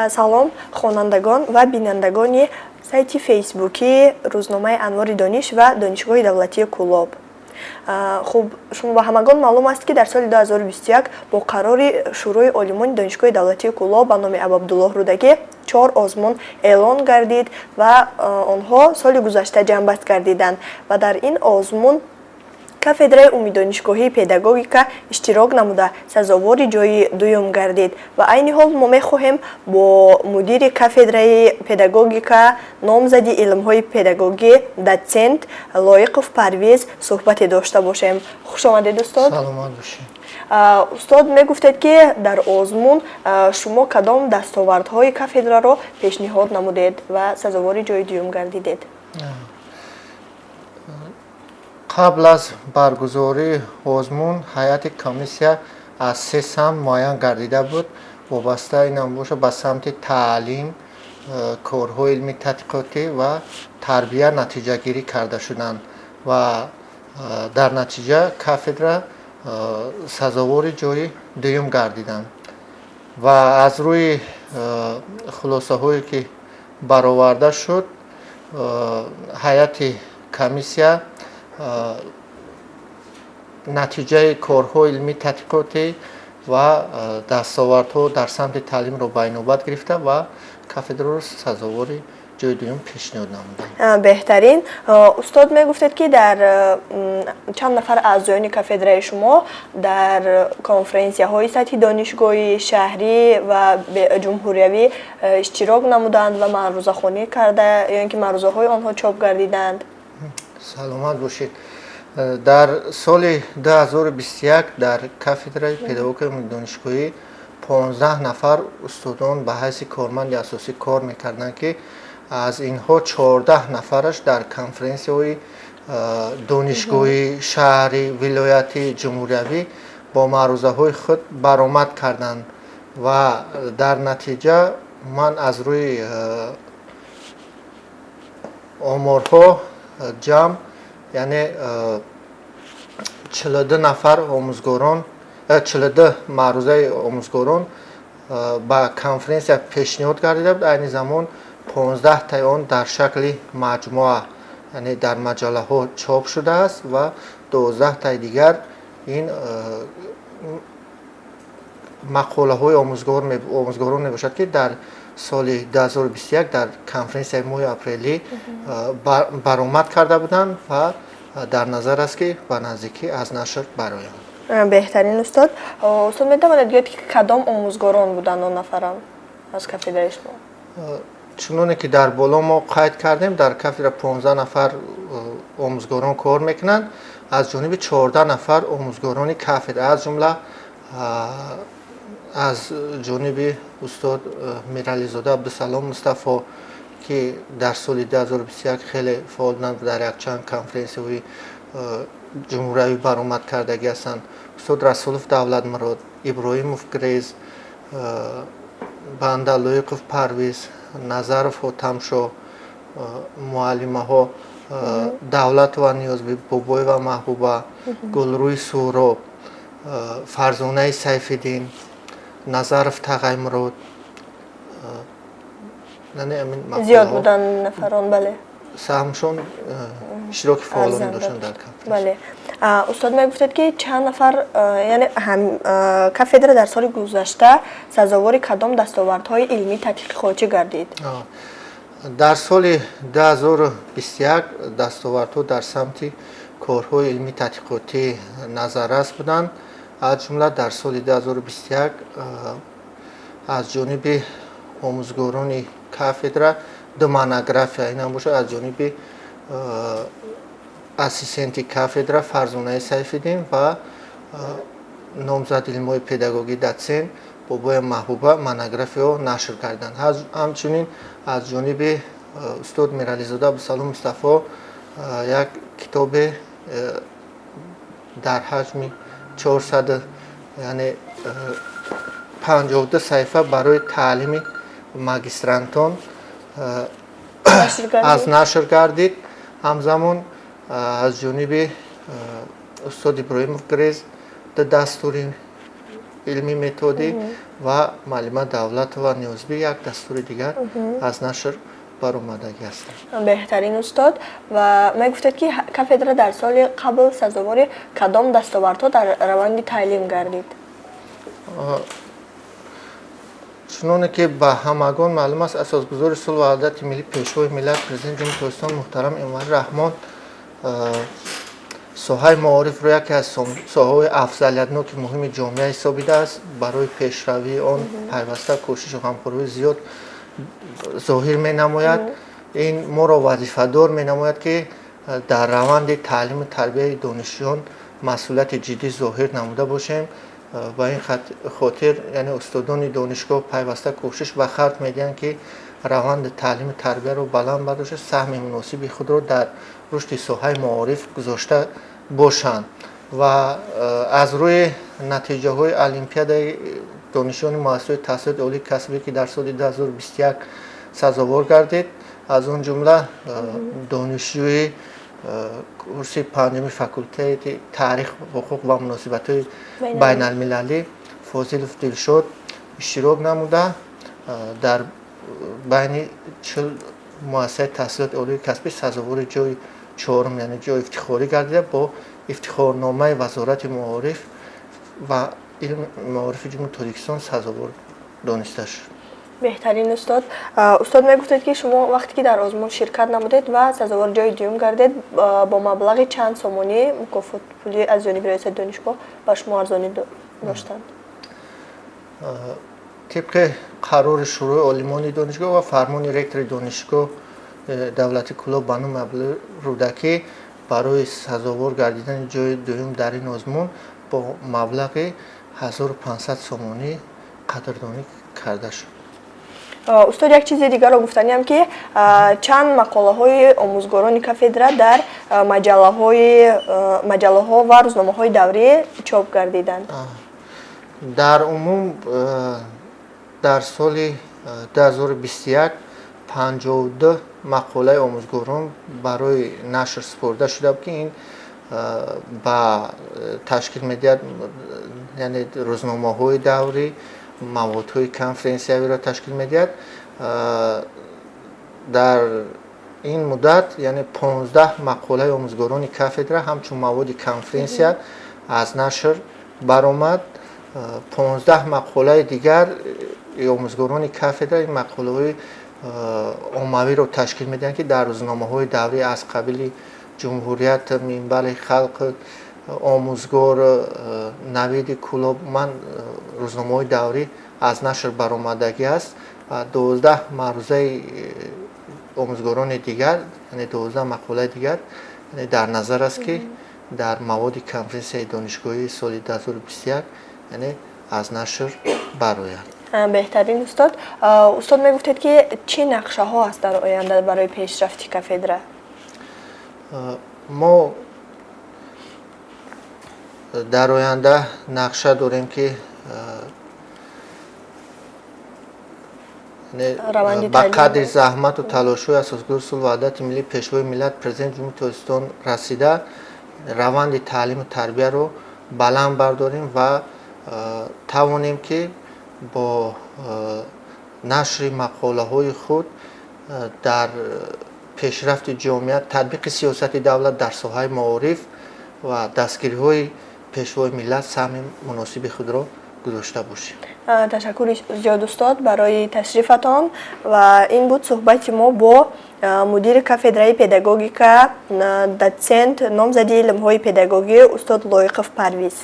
Салом, хонандагон ва бинандагони сайти фейсбукии рӯзномаи «Анвори дониш» ва Донишгоҳи давлатии Кӯлоб. Хуб, шумо ба ҳамагон маълум аст, ки дар соли 2021 бо қарори Шӯрои олимони Донишгоҳи давлатии Кӯлоб ба номи Абуабдуллоҳ Рӯдакӣ чор озмун эълон гардид ва онҳо соли гузашта ҷамъбаст гардиданд ва дар ин озмун кафедраи умумидонишгоҳии педагогика иштирок намуда, сазовори ҷои дуюм гардид. Ва айни ҳол мо мехоҳем бо мудири кафедраи педагогика, номзади илмҳои педагогӣ, дотсент Лоиқов Парвиз суҳбате дошта бошем. Хуш омадед, устод. Саломат бошед. Устод, мегуфтед, ки дар озмун шумо кадом дастовардҳои кафедраро пешниҳод намудед ва сазовори ҷои дуюм гардидед? Қабл аз баргузории озмун ҳайати комиссия аз се самт муайян гардида буд. Вобаста инам бошад ба самти таълим, корҳои илмии тадқиқотӣ ва тарбия натиҷагирӣ карда шуданд ва дар натиҷа кафедра сазовори ҷои дуюм гардиданд. Ва аз рӯи хулосаҳое, ки бароварда шуд, ҳайати комиссия натиҷаи корҳои илмии тадқиқотӣ ва дастовардҳо дар самти таълимро ба инобат гирифта ва кафедраро сазовори ҷои дуюм пешниҳод намуданд. Беҳтарин. Устод, мегуфтед, ки дар чанд нафар аъзоёни кафедраи шумо дар конференсияҳои сатҳи донишгоҳӣ, шаҳрӣ ва ҷумҳуриявӣ иштирок намуданд ва маърузахонӣ карда ё ин ки маърузаҳои онҳо чоп гардиданд. Саломат бошед. Дар соли 2021 дар кафедраи педагогикаи донишгоҳӣ 15 нафар устодон ба ҳайси корманди асосӣ кор мекарданд, ки аз инҳо 14 нафараш дар конференсияҳои донишгоҳӣ, шаҳрӣ, вилоятӣ, ҷумҳуриявӣ бо маърузаҳои худ баромад карданд. Ва дар натиҷа ман аз рӯи оморҳо ҷамъ, яъне 42 нафар омӯзгорон, 42 маърузаи омӯзгорон ба конференсия пешниҳод гардида буд. Айни замон 15таи он дар шакли маҷмӯа, яъне дар маҷаллаҳо чоп шудааст ва 12таи дигар ин мақолаҳои омӯзгорон мебошад, ки дар соли 2021 дар конференсияи моҳи апрелӣ баромад карда буданд ва дар назар аст, ки ба наздикӣ аз нашр бароянд. Беҳтарин, устод. Устод, метавонед гӯед, ки кадом омӯзгорон буданд он нафарон аз кафедраи шумо? Чуноне ки дар боло мо қайд кардем, дар кафедра 15 нафар омӯзгорон кор мекунанд. Аз ҷониби 14 нафар омӯзгорони кафедра, аз ҷумла аз ҷониби устод Мирализода Абдусалом Мустафо, ки дар соли 2021 хеле фаъол буданд, дар якчанд конференсияҳои ҷумҳуриявӣ баромад кардагӣ ҳастанд, устод Расулов Давлатмурод, Иброҳимов Грез, банда Лоиқов Парвиз, Назаров Ҳотамшоҳ, муаллимаҳо Давлатова Ниёзбӣ, Бобоева Маҳбуба, Гулрӯи Суҳроб, Фарзонаи Сайфиддин, Назаров Тағаймурод. Зиёд буданд нафарон, бале. Саҳмшон, иштироки фаъолона доштанд дар конференс. Бале, устод, мегуфтед, ки чанд нафар, яъне кафедра дар соли гузашта сазовори кадом дастовардҳои илмии тадқиқотӣ гардид? Дар соли 2021 дастовардҳо дар самти корҳои илмии тадқиқотӣ назаррас буданд. Аз ҷумла дар соли 2021 аз ҷониби омӯзгорони кафедра ду монография, инам бошад аз ҷониби ассистенти кафедра Фарзонаи Сайфиддин ва номзади илмҳои педагогӣ, дотсент Бобоя Маҳбуба монографияҳо нашр карданд. Ҳамчунин аз ҷониби устод Мирализода Абдусалом Мустафо як китобе дар ҳаҷми 400, яъне 52 саҳифа барои таълими магистрантон аз нашр гардид. Ҳамзамон аз ҷониби устод Иброҳимов Грез ду дастури илми методӣ ва муаллима Давлатова Ниёзбӣ як дастури дигар аз нашр баромадагӣ ҳастанд. Беҳтарин, устод. Ва мегуфтед, ки кафедра дар соли қабл сазовори кадом дастовардҳо дар раванди таълим гардид? Чуноне ки ба ҳамагон маълум аст, асосгузори сулҳу ваҳдати миллӣ, Пешвои миллат, Президенти Ҷумҳурии Тоҷикистон муҳтарам Эмомалӣ Раҳмон соҳаи маорифро яке аз соҳаҳои афзалиятноки муҳими ҷомеа ҳисобидааст. Барои пешравии он пайваста кӯшишу ғамхориҳои зиёд зоҳир менамояд. Ин моро вазифадор менамояд, ки дар раванди таълиму тарбияи донишҷӯён масъулияти ҷиддӣ зоҳир намуда бошем. Ба ин хотир, яъне, устодони донишгоҳ пайваста кӯшиш ба харҷ медиҳанд, ки раванди таълиму тарбияро баланд бардошта, саҳми муносиби худро дар рушди соҳаи маориф гузошта бошанд. Ва аз рӯи натиҷаҳои олимпиадаи донишҷӯёни муассисаҳои таҳсилоти олии касбӣ, ки дар соли 2021 сазовор гардид, аз он ҷумла донишҷӯи курси панҷуми факултети таърих, ҳуқуқ ва муносибатҳои байналмилалӣ Фозилов Дилшод иштирок намуда, дар байни 40 муассисаи таҳсилоти олии касбӣ сазовори ҷои чорум, яъне ҷои ифтихорӣ гардида, бо ифтихорномаи Вазорати маориф ва илми маорифи Ҷумҳурии Тоҷикистон сазовор дониста шуд. Беҳтарин, устод. Устод, мегуфтед, ки шумо вақте ки дар озмун ширкат намудед ва сазовори ҷои дуюм гардед, бо маблағи чанд сомонӣ мукофотпулӣ аз ҷониби раёсати донишгоҳ ба шумо арзонӣ доштанд? Тибқи қарори Шӯрои олимони донишгоҳ ва фармони ректори Донишгоҳ давлати Кӯлоб ба номи Абдуллои Рӯдакӣ барои сазовор гардидани ҷои дуюм дар ин озмун бо маблағи 1500 сомонӣ қадрдонӣ карда шуд. Устод, як чизи дигарро гуфтаниам, ки чанд мақолаҳои омӯзгорони кафедра дар маҷаллаҳо ва рӯзномаҳои даврӣ чоп гардиданд? Дар умум дар соли 2021 52 мақолаи омӯзгорон барои нашр супорида шуда буд, ки ин ба ташкил медиҳад, яъне рӯзномаҳои даврӣ, маводҳои конференсиявиро ташкил медиҳад. Дар ин муддат, яъне, 15 мақолаи омӯзгорони кафедра ҳамчун маводи конференсия аз нашр баромад. 15 мақолаи дигар омӯзгорони кафедра ин мақолаҳои оммавиро ташкил медиҳанд, ки дар рӯзномаҳои даврӣ аз қабили «Ҷумҳурият», «Минбари халқ», «Омӯзгор», «Навиди Кӯлоб», ман рӯзномаҳои даврӣ аз нашр баромадагӣ аст. Ва 12 маърузаи омӯзгорони дигар, яъне 12 мақолаи дигар дар назар аст, ки дар маводи конференсияи донишгоҳии соли 2021, яъне, аз нашр барояд. Беҳтарин, устод. Устод, мегуфтед, ки чӣ нақшаҳо аст дар оянда барои пешрафти кафедра? Мо дар оянда нақша дорем, ки ба қадри заҳмату талошҳои асосгузори сулҳу ваҳдати миллӣ, Пешвои миллат, Президенти Ҷумҳурии Тоҷикистон расида, раванди таълиму тарбияро баланд бардорем ва тавонем, ки бо нашри мақолаҳои худ дар пешрафти ҷомеа, татбиқи сиёсати давлат дар соҳаи маориф ва дастгириҳои Пешвои миллат саҳми муносиби худро гузошта бошем. Ташаккури зиёд, устод, барои ташрифатон. Ва ин буд суҳбати мо бо мудири кафедраи педагогика, дотсент, номзади илмҳои педагогӣ устод Лоиқов Парвиз.